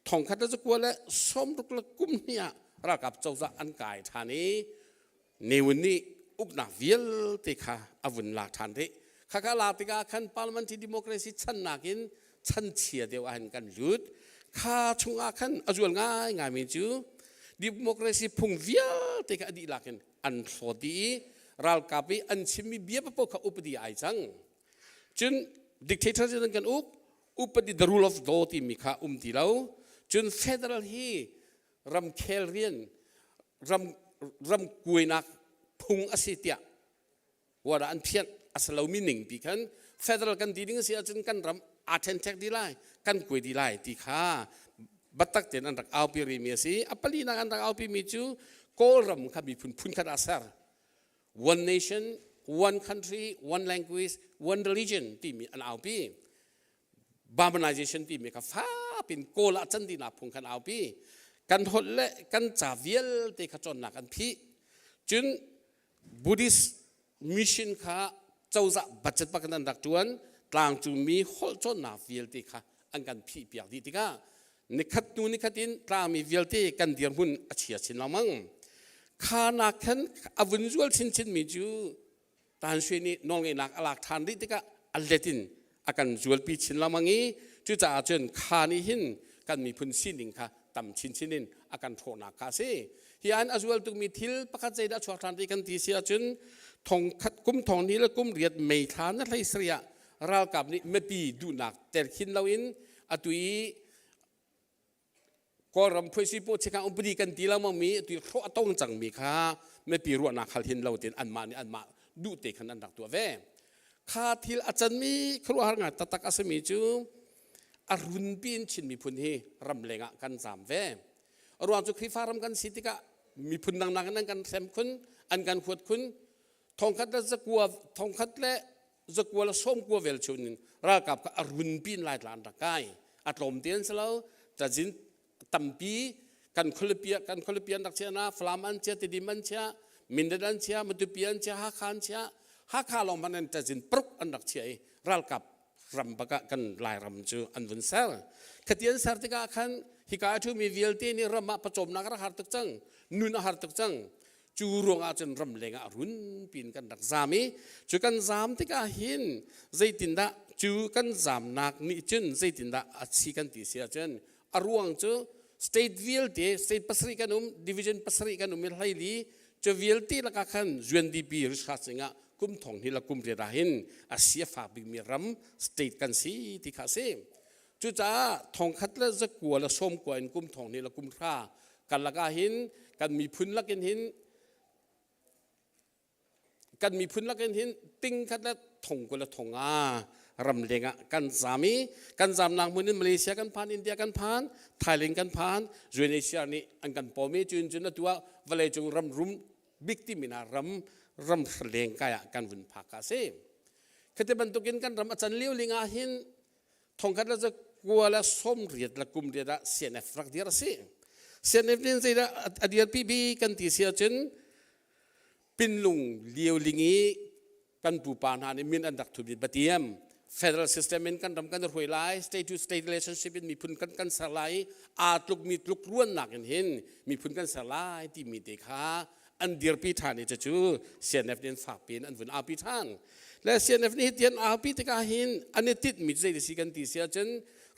thongkhat le zakua le sawmruk le kum hnih ah ralkap cozah an kai ṭhan i Ne Win nih uknak vialte kha a vun lak ṭhan rih. Khakha lak tikah khan parliamentary democracy chan nakin chan chia deuh ah hin kan lut. Kha chungah khan a zual ngaingaimi cu democracy phung vialte kha a dihlak in an hlawt dih i ralkap i an chimmi bia paoh kha upadi ai cang. Cun dictator in kan uk, upadi the rule of law timi kha um ti lo. Cun federal hi ramkhel rian ram ram kuainak phung a si tiah wara an phianh a si lomi ning pi khan federal kan ti ding a si ahcun kan ram aa ṭhenṭhek dih lai kan kuai dih lai ti kha biatak tein an rak aupi rihmi a si. A palinak an rak aupi mi cu Kawlram kha miphun phunkhat ah ser one nation one country one language one religion timi an aupi. Burmanization timi kha fapin Kawl ah can dihnak phung khan aupi. Kan holh le kan ca vialte kha cawnnak an phih. Cun Buddhist mission kha cozah budget bak in an rak ṭuan. Tlangcungmi holh cawnnak vialte kha an kan phih piak dih tikah nikhat hnu nikhat in tlangmi vialte kan dirhmun a chia chin lengmang. Kha nak khan a vun zual chinchinmi cu Tan Sui nih nawlngeihnak a lak ṭhan rih tikah a let in a kan zualpi chin lengmang i cucaah cun kha nih hin kan miphun sining kha tam chinchin in a kan hrawhnak kha a si. Hi an a zual tukmi thil pakhat zeidah chuak ṭhan ti kan ti si ahcun thongkhat kum thong ni le kum riat May thla na hlei sarih ah ralkap nih mipi duhnak tel khin loin atu i Kawlram phuaisi paw chekha umpadi kan ti lengmang mi atu hrawh a tong cangmi kha mipi ruahnak hal hin lo tin anmah nih anmah duh te khan an rak tuah ve. Kha thil a canmi khuaruahhar ngai taktak a simi cu a runpi in Chin miphun hi ramleng ah kan zaam ve. A ruang cu Khrihfa ram kan si tikah miphun dangdang in an kan hrem khun, an kan huat khun. Thongkhat le zakua, thongkhat le zakua le sawmkua vel chun in ralkap kha a runpi in Laitlang an rak kai. A tlawm te an si lo. Cazin tampi kan khualipi kan khualipi an rak chia na Falam an chia, Tidim an chia, Mindat an chia, Matupi an chia, Hakha an chia. Hakha lawng hmanh an cazin paruk an rak chia i ralkap ram bak ah kan Lairam cu an vun ser. Khati an ser tikah khan hika a ṭhumi vialte nih ram ah pawcawmnak a rak har tuk cang, nun a har tuk cang. Cu ruangah cun ramleng ah runpi in kan rak zaam i cu kan zaam tikah hin zeitindah cu kan zaamnak nih cun zeitindah a si kan ti si ahcun a ruang cu state vialte state pasarih kan um division pasarih kan um i hleili cu vialte lakah khan UNDP research ah kum thong hnih le kum riat ah hin a si a fak bikmi ram state kan si ti kha a si. Cucaah thongkhat le zakua le sawmkua in kum thong hnih le kum hra karlak ah hin kan miphun lakin hin kan miphun lakin hin ting khat le thong kul le thong nga ramleng ah kan zam i kan zamnak hmun in Malaysia kan phan India kan phan Thailand kan phan UNHCR nih an kan pawm i cun cun atu ah vawleicung ram rum bik timi hna ram ram leng kai ah kan vun phak ka si khati bantukin kan ram a can lio ling ah hin thongkhat le zakua le sawmriat le kum riat ah CNF rak dir a si. CNF nih zeidah a dirpi bi kan ti si ahcun Pinlung lio ling i kan pupa hna nih min an rak thut batiam federal system in kan ram kan hruai lai state to state relationship in miphun kan kan ser lai i aa tlukmi tluk ruannak in hin miphun kan ser lai timi te kha an dirpi ṭhan i cucu CNF nih an fakpi in an vun aupi ṭhan. Le CNF nih hitian aupi tikah hin an i tinhmi cu zei si kan ti si ahcun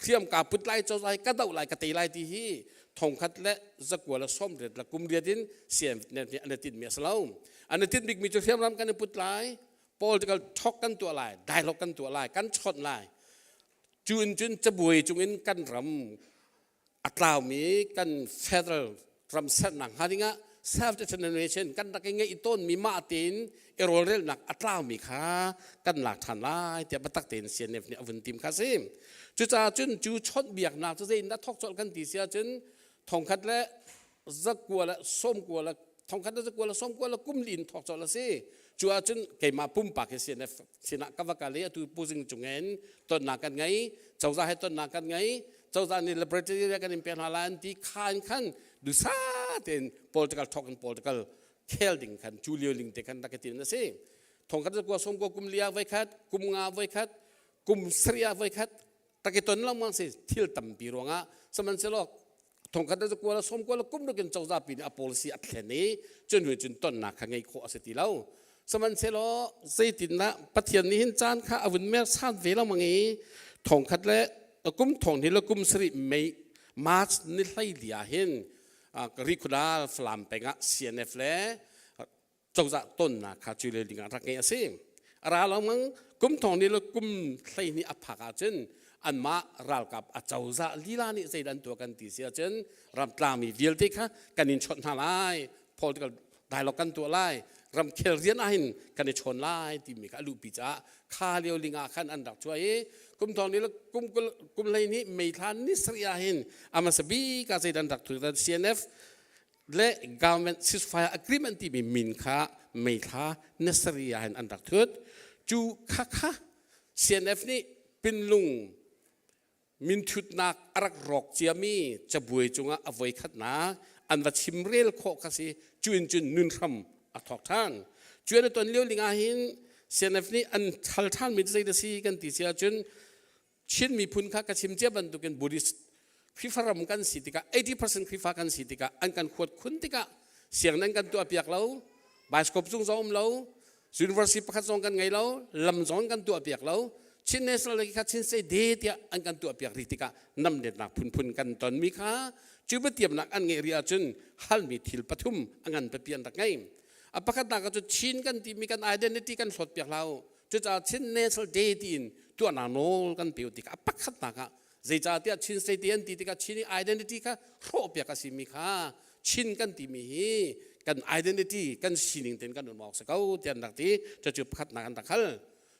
hriam kaa put lai cozah hi ka doh lai ka tei lai ti hi thongkhat le zakua le sawmriat le kum riat in CNF nih an i tinhmi a si lo. An i tinh bikmi cu hriamnam kan i put lai, political talk kan tuah lai, dialogue kan tuah lai, kan chawnh lai. Cu in cun cabuai cungin kan ram a tlaumi kan federal ram sernak hnga dingah. Self determination kan rak i ngeih tawnmi mah tein i rawlrelnak a tlaumi kha kan lak ṭhan lai tiah biatak tein CNF nih a vun tim kha si. Cucaah cun cu chawnhbiaknak cu zeiin dah thawk colh kan ti si ahcun thongkhat le zakua le sawmkua le thongkhat le zakua le sawmkua le kum li in thawk colh a si. Cu ahcun keimah pumpak hi CNF sinah ka va kal i atu puzing cungin tonnak kan ngei, cozah he tonnak kan ngei, cozah nih laboratory kan in pek hna lai an ti kha in khan dusa tein political talk in political khel ding khan cu lio ling te khan rak tin a si. Thongkhat zakua sawmkua kum lia voi khat, kum nga voi khat, kum saria voi khat tak i ton lengmang si thil tampi ruangah sihmanhsehlaw thongkhat le zakua le sawmkua le kum rukin cozah pi nih a policy a thlen i cun hnu cun tonnak kha ngei khawh a si ti lo. Sihmanhsehlaw zeitindah Pathian nih hin caan kha a vun mersan ve lengmang i thongkhat le kum thong hnih le kum sarih May March ni hleili ah hin Rikhuda Falam peng ah CNF le cozah tonnak kha cu le dingah rak ngeih a si. A ra lengmang kum thong ni le kum 12 a phak ahcun anmah ralkap a cozah lila nih zeidah an tuah kan ti si ahcun ramtlangmi vialte kha kan in chawnh hna lai political dialogue kan tuah lai ramkhel rian ahhin kan i chawn lai timi kha a luhpi caah kha lio ling ah khan an rak chuah i kum thong ni le kum kum 12 May thla ni sarih ahhin a hmasa bik ah zeidah an rak thu CNF le government ceasefire agreement timi min kha May thla ni sarih ahhin an rak thut. Cu kha kha CNF nih Pinlung minthutnak a rak rawk ciami cabuai cungah a voikhatnak an va chimrel khawh kha si. Cu in cun nun hram a thawk ṭhan. Cu an i ton lio ling ah hin CNF nih an hal ṭhanmi cu zei dah si kan ti si ahcun Chin miphun kha ka chim cia bantukin Buddhist Khrihfa ram kan si tikah 80% Khrihfa kan si tikah an kan huat khun tikah sianginn an kan tuah piak lo, bioscope zung zong um lo, university pakhat zong kan ngei lo, lam zong kan tuah piak lo. Chin National League kha Chin State Day tiah an kan tuah piak rih tikah namnetnak phunphun kan tonmi kha cu biatiamnak an ngeih rih ahcun halmi thil pathum a ngan pipi an rak ngei. A pakhatnak ah cu Chin kan timi kan identity kan hlawt piak hlah u. Cucaah Chin National Day tiin tuahnak nawl kan pe tikah a pakhatnak ah zeicahtiah Chin State Day an ti tikah Chin i identity kha hrawhpiak a simi kha Chin kan timi hi kan identity kan sining tein kan um awk si ko tiah an rak ti. Cucu pakhatnak an rak hal.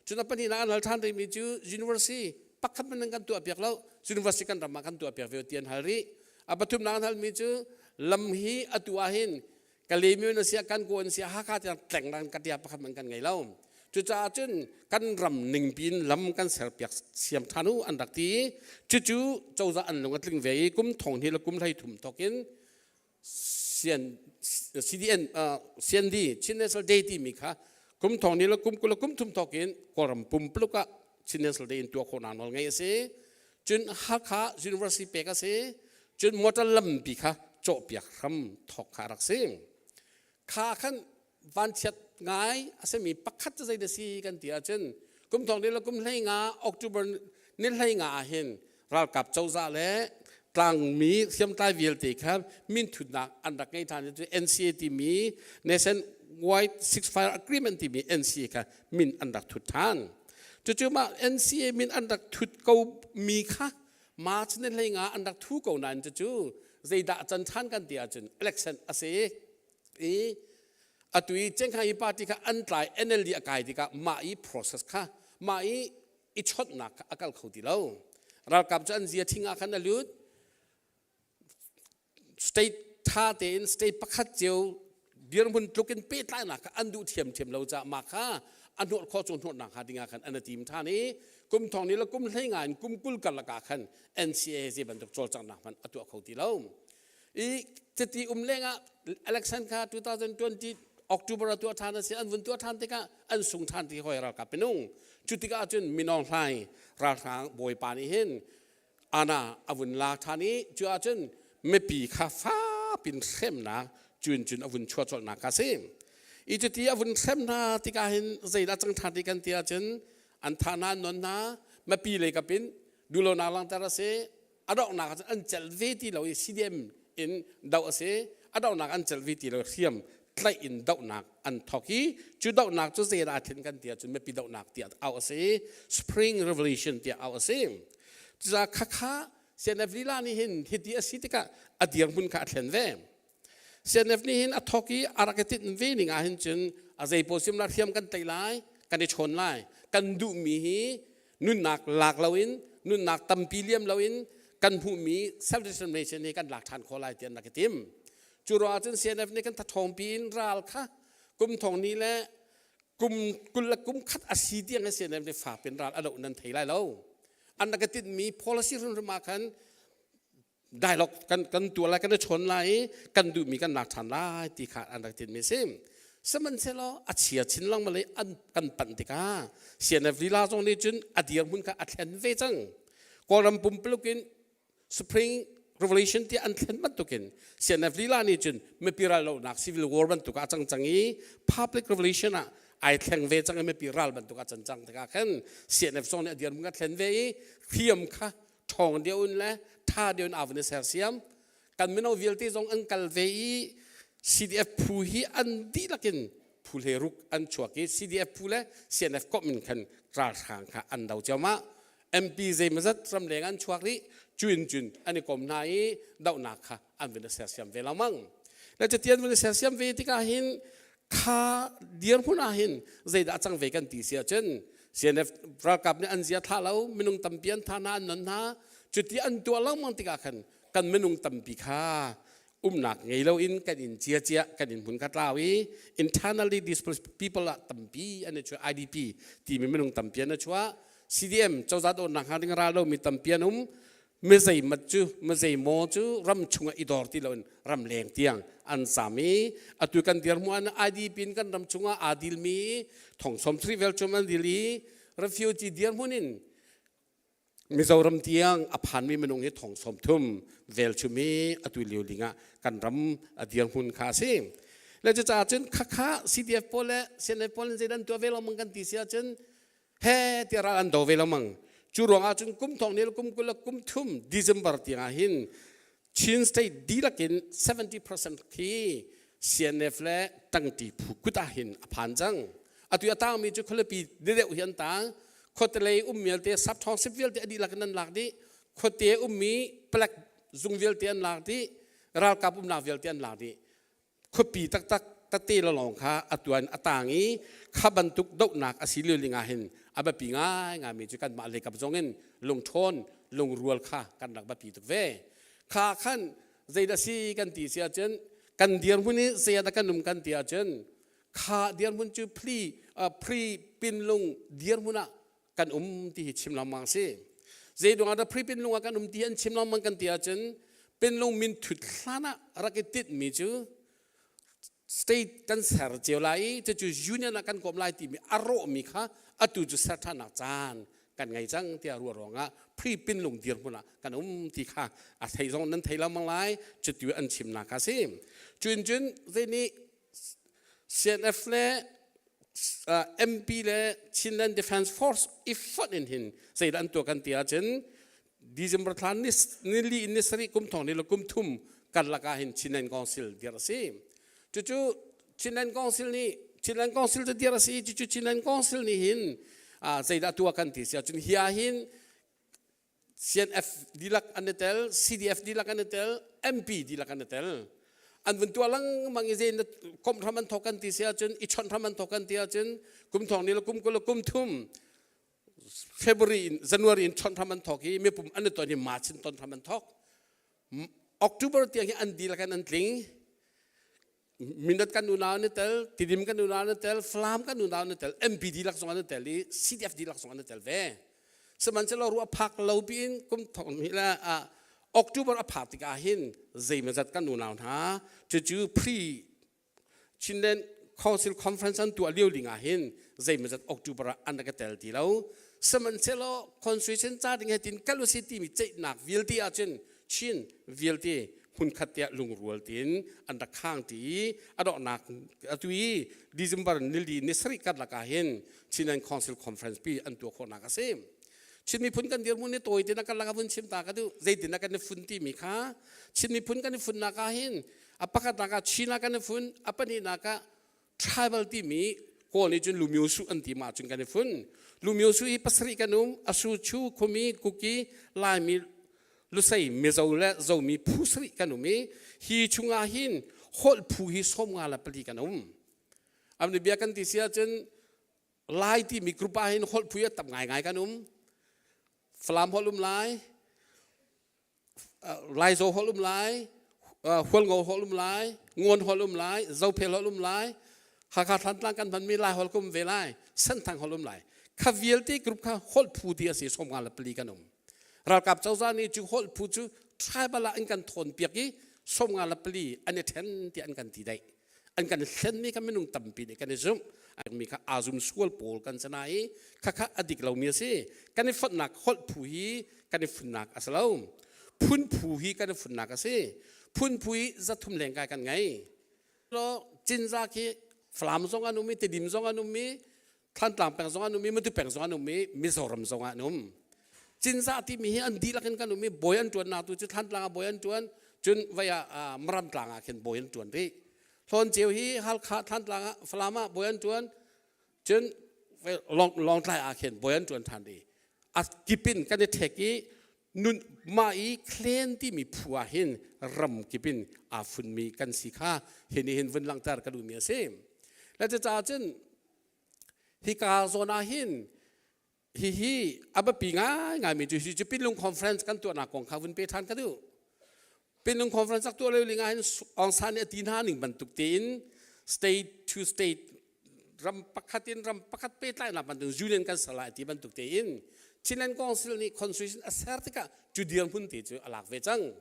Cun a pahnihnak an hal ṭhan rihmi cu university pakhat hmanh kan tuahpiak lo, university kan ram ah kan tuahpiak ve ti an hal rih. A pathumnak an halmi cu lam hi atu ah hin Kalaymyo na siah kan kaw an siah Hakha tiang tleng ran ka tia pakhat man kan ngei lo. Cucaah cun kan ram ningpi in lam kan serpiak siam ṭhan u an rak ti. Cucu cozah an lung a tling ve i kum thong hnih le kum 13 thawk in CDN CND Chin National Day timi kha kum thong hnih le kum 20 le kum thum thawk in Kawlram pumpuluk ah Chin National Day in tuah khawhnak nawl ngei a si. Cun Hakha University pek a si. Cun motor lampi kha cawhpiak hram thawk kha a rak si. Kha khan vanchiat ngai a simi pakhat cu zei dah si kan ti ahcun kum thong le kum 15 October ni 15 ah hin ralkap cozah le tlangmi hriamtlai vialte kha minthutnak an rak ngei ṭhan cu NCA timi Nation Wide Ceasefire Agreement timi NCA kha min an rak thut ṭhan. Cucu mah NCA min an rak thut ko mi kha March ni 15 an rak thu ko nain cucu zeidah can ṭhan kan ti ahcun election a si i atu i Cengkhangi party kha an tlai NLD a kai tikah mah i process kha mah i i chawnhnak kha a kal kho ti lo. Ralkap cu an zia thing ah khan a lut. State tha tein state pakhat cio dirhmun tluk in pehtlainak kha an duh thiamthiam lo caah mah kha a hnawh khawh cu hnawhnak hnga ding ah khan an i tim ṭhan i kum thong ni le kum 15 in kum 20 karlak ah khan NCA zei bantuk cawlcanghnak hmanh a tuah kho ti lo. I cuti um lengah election kha 2020 October ah tuah ṭhan a si an vun tuah ṭhan tikah an sung ṭhan ti hoi ralkap minung. Cu tikah cun Min Aung Hlaing ralhrang bawipa nih hin ana a vun la ṭhan i cu ahcun mipi kha fapin hremnak cun cun a vun chuah colhnak kha si. I cuti a vun hrem hna tikah hin zeidah cang ṭhan ti kan ti ahcun an thah hna an non hna mipi lei kap in duhlonak langhter a si a donghnak ahcun an celh ve ti lo i CDM in doh a si a donghnak an celh ve ti lo hriam tlaih in dohnak an thawk i cu dohnak cu zeidah a thlen kan ti ahcun mipi dohnak tiah auh a si Spring Revolution tiah auh a si cucaah khakha CNF lila nih hin hiti a si tikah a dirhmun kha a thlen ve. CNF nih hin a thok i a rak i tinh ve ning ah hin cun a zei pawl sim la hriam kan tei lai, kan i chawn lai. Kan duhmi hi nunnak lak loin, nunnak tampi liam loin kan hmuhmi self determination hi kan lak ṭhan khawh lai ti an rak i tim. Cu ruangah cun CNF nih kan thathawng piin ral kha kum thong ni le kum 20 le kum khat a si tiang hi CNF nih fak piin ral a doh nan thei lai lo. An rak i tinhmi policy hrimhrim ah khan dialogue kan kan tuah lai kan i chawn lai i kan duhmi kan lak ṭhan lai ti kha an rak tinhmi a si. Sihmanhsehlaw a chia chin lengmang i an kan panh tikah CNF lila zong nih cun a dirhmun kha a thlen ve cang. Kawlram pumpuluk in Spring Revolution tiah an thlen bantukin CNF lila nih cun mipi raldohnak civil war bantuk ah a cang cang i public revolution ah ai thleng ve cang i mipi ral bantuk ah can cang tikah khan CNF zong nih a dirhmun a thlen ve i hriam kha ṭhawng deuh in le ṭha deuh in aa vun i sersiam. Kan mino vialte zong an kal ve i CDF phu hi an dihlak in phu hle ruk an chuak i CDF phu le CNF komh in khan ralhrang kha an do ciammah. MP zeimazat ramleng an chuak rih cuin cun an i kom hna i dohnak kha an vun i sersiam ve lengmang. Le cuti an vun i sersiam ve tikah hin kha dirhmun ah hin zeidah a cang ve kan ti si ahcun CNF ralkap nih an zia thlah lo minung tampi an tha hna an non hna cuti an tuah lengmang tikah khan kan minung tampi kha umnak ngei loin kan in cia cia kan in hmun kha tlau i internally displaced people ah tampi an i chuah IDP timi minung tampi an i chuah CDM cozah dawtnak hnga ding ral lomi tampi an um mizeimat cu mizeimaw cu ram chungah i dor ti loin ram leng tiang an zam i atu kan dirhmun an IDP in kan ram chungah aa dilmi thong som thri vel cum an dil i refugee dirhmun in Mizoram tiang a phanmi minung hi thong 30 velchum hi atu lio ding ah kan ram a dirhmun kha a si. Le cucaah cun khakha CDF pawl le CNF pawl in zeidan tuah ve lo mang kan ti si ahcun he tiah ral an do ve lo mang. Cu ruangah cun kum thong ni le kum 20 le kum thum December tiang ah hin Chin State dihlak in 70% khi CNF le tangti phu kut ah hin a phan cang. Atu a tangmi cu khualipi deuh hi an tang. Khuatelei um vialte sub-township vialte a dihlak in an lak dih. Khuate ummi palek zung vialte an lak dih. Ralkap umnak vialte an lak dih. Khuapi taktak tete lawng kha a tuan a tang i kha bantuk dohnak a si lio ling ah hin a biapi ngaingaimi cu kanmah leikap zong in lungṭhawn lungrual kha kan rak biapi tuk ve. Kha khan zeidah si kan ti si ahcun kan dirhmun hi zeiah dah kan um kan ti ahcun kha dirhmun cu pre pre pinlung dirhmun ah kan um ti hi chim lengmang si. Zeiruang ah dah pre pinlung ah kan um ti hi an chim lengmang kan ti ahcun pinlung min thut hlan ah rak i tinhmi cu state kan ser cio lai i cucu union ah kan kawm lai timi a rawhmi kha atu cu ser ṭhannak caan kan ngei cang tiah ruah ruangah pre pinlung dirhmun ah kan um ti kha a thei zong nan thei lengmang lai cutu an chimnak kha si. Cun cun zei nih CNF le MP le Chinland Defense Force i fonh in hin zeidah an tuah kan ti ahcun December thla nili in ni sarih kum thong ni le kum thum karlak ah hin Chinland Council dirh a si. Cucu Chinland Council nih Chinland Council cu dirh a si cucu Chinland Council nih hin zeidah tuah kan ti si ahcun hi ah hin CNF dihlak an i tel, CDF dihlak an i tel, MP dihlak an i tel. An vun tuah lengmang i zein komh hram an thawk kan ti si ahcun, i chawnh hram an thawk kan ti ahcun, kum thong ni le kum 20 le kum thum February in January in chawnh hram an thawk i mipum an i ton i March in ton hram an thawk. October tiang hi an dihlak in an tling. Mindat kan unau an i tel, Tidim kan unau an i tel, Falam kan unau an i tel, MP dihlak zong an i tel i CDF dihlak zong an i tel ve. Sihmanhsehlaw ruah phak lo piin kum thong hi le October a phak tikah hin zeimawzat kan unau hna cucu pre Chinland Council Conference an tuah lio ding ah hin zeimawzat October ah an rak i tel ti lo. Sihmanhsehlaw constitution ca ding he tin kal usih timi ceihnak vialte ahcun Chin vialte hmunkhat tiah lungrual tiin an rak khang ti i a donghnak atu i December nili ni sarih karlak ah hin Chinland Council Conference pi an tuah khawhnak a si. Chin miphun kan dirhmun ni tawi tin a karlak ah vun chim ta ka duh zeitin ah kan i fun timi kha Chin miphun kan i funnak ah hin a pakhatnak ah Chin ah kan i fun a pahnihnak ah tribal timi Kawl nih cun Lumyosu an ti mah cun kan i fun. Lumyosu hi pasarih kan um Asu Chu Khumi Kuki Laimi Lusei Mizo le Zomi phu sarih kan um i hi chungah hin Holh phu hi 54 kan um. Amni bia kan ti si ahcun Lai timi group ah hin holh phu hi a tam ngaingai kan um. Falam holh um lai, Laizo holh um lai, Hualngo holh um lai, Ngawn holh um lai, Zophel holh um lai, Hakha Thantlang kan hmanmi Lai holh ka um ve lai, Senthang holh um lai. Kha vialte group kha holh phu ti a si 54 kan um. Ralkap cozah nih cu holh phu cu tribal ah an kan thawn piak i 54 an i then ti an kan ti daih. An kan hlenmi kha minung tampi nih kan i zumh. Mi kha aa zum sual pawl kan si na i khakha a dik lomi a si. Kan i fonhnak holh phu hi kan i funnak a si lo. Phun phu hi kan i funnak a si. Phun phu hi 300 lengkai kan ngei. Lo Cinza khi Falam zong an um i Tedim zong an um i Thantlang peng zong an um i Matu peng zong an um i Mizoram zong ah an um. Cinzah timi hi an dihlak in kan um i bawi an ṭuannak tu cu Thantlang ah bawi an ṭuan cun vei ah Maram tlang ah khin bawi an ṭuan rih. Hlawn Ceu hi Halkha Thantlang ah Falam ah bawi an ṭuan cun Lawngtlai ah khin bawi an ṭuan ṭhan rih. A kip in kan i ṭhek i nun mah i clan timi phu ah hin ram kip in aa funmi kan si kha hi nih hin vun langhter ka duhmi a si. Le cucaah cun hika zawn ah hin hihi a biapi ngaingaimi cu hi cu Pinlung Conference kan tuahnak kong kha vun pe ṭhan ka duh. Pinlung Conference ak tuah lio ling ah hin Aung San nih a ti hna ning bantuk tein state to state ram pakhat in ram pakhat pehtlaihnak bantuk union kan ser lai ti bantuk tein Chinland Council nih constitution a ser tikah cu dirhmun te cu a lak ve cang.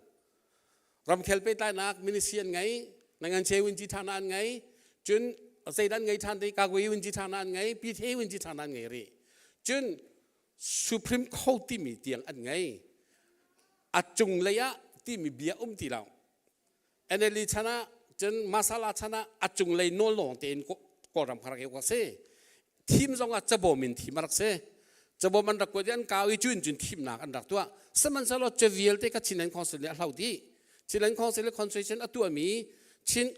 Ramkhel pehtlaihnak ministry an ngei, nangan che win ji thana an ngei, cun zeidan ngei than te kagwe win ji thana an ngei, pithe win ji thana an ngei rih. Cun Supreme Court timi tiang an ngei. A cunglei ah timi bia um ti lo. NLD chan ah cun masala chan ah a cunglei nawl lawng tein Kawlram kha rak i uk si. Thim zong ah cabawm in thim a rak si. Cabawm an rak kuat i an kau i cu in cun thimnak an rak tuah. Sihmanhsehlaw ca vialte kha Chinland Council nih a hlo dih. Chinland Council i constitution a tuahmi Chin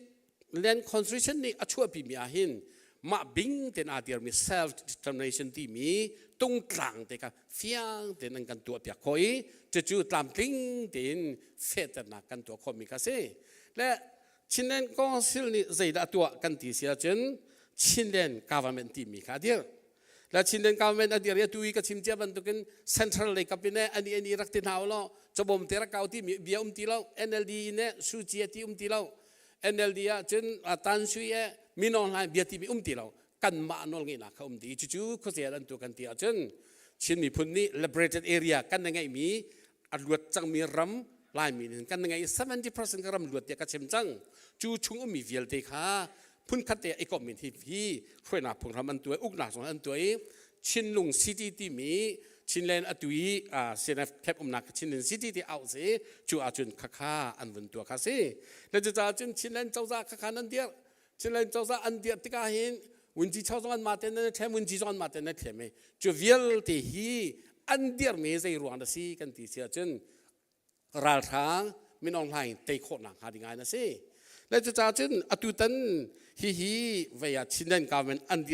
Land Constitution nih a chuahpimi ah hin mah bing tein aa dirmi self determination timi tungtlang te kha fiang tein an kan tuahpiak khawh i cucu tlamtling tein fehternak kan tuah khawhmi kha si. Le Chinland Council nih zeidah a tuah kan ti si ahcun Chinland government timi kha a dirh. La Chinland government a dir i atu i ka chim cia bantukin central lei kap in ani ani rak ti hna law cabawm te rak kau ti mi bia um ti lo NLD in Su Ci ti um ti lo NLD ah cun Tan Sui e Minong Hlaing bia ti mi um ti lo kanmah nawl ngeihnak kha um ti cucu khuazel an tu kan ti ahcun Chin miphun nih liberated area kan na ngeihmi a luat cangmi ram Laimi nih kan na ngeih 70% ka ram luat tiah ka chim cang cu chung ummi vialte kha phunkhat te i komh in hi hi hruainak phunghram an tuah uknak zong an tuah i Chinlung City timi Chinland atu i CNF camp umnak Chinland City ti auh si cu ahcun khakha an vun tuah kha si le cucaah cun Chinland cozah khakha nan dirh Chinland cozah an dirh tikah hin Wunci chau zong an mah ten nan thlem Wunci zong an mah ten nan thlem i cu vialte hi an dirhmi zei ruang dah si kan ti si ahcun ralhrang Min Aung Hlaing tei khawhnak hnga ding ai na si. Le cucaah cun atutan hihi vei ah Chinland government an dir.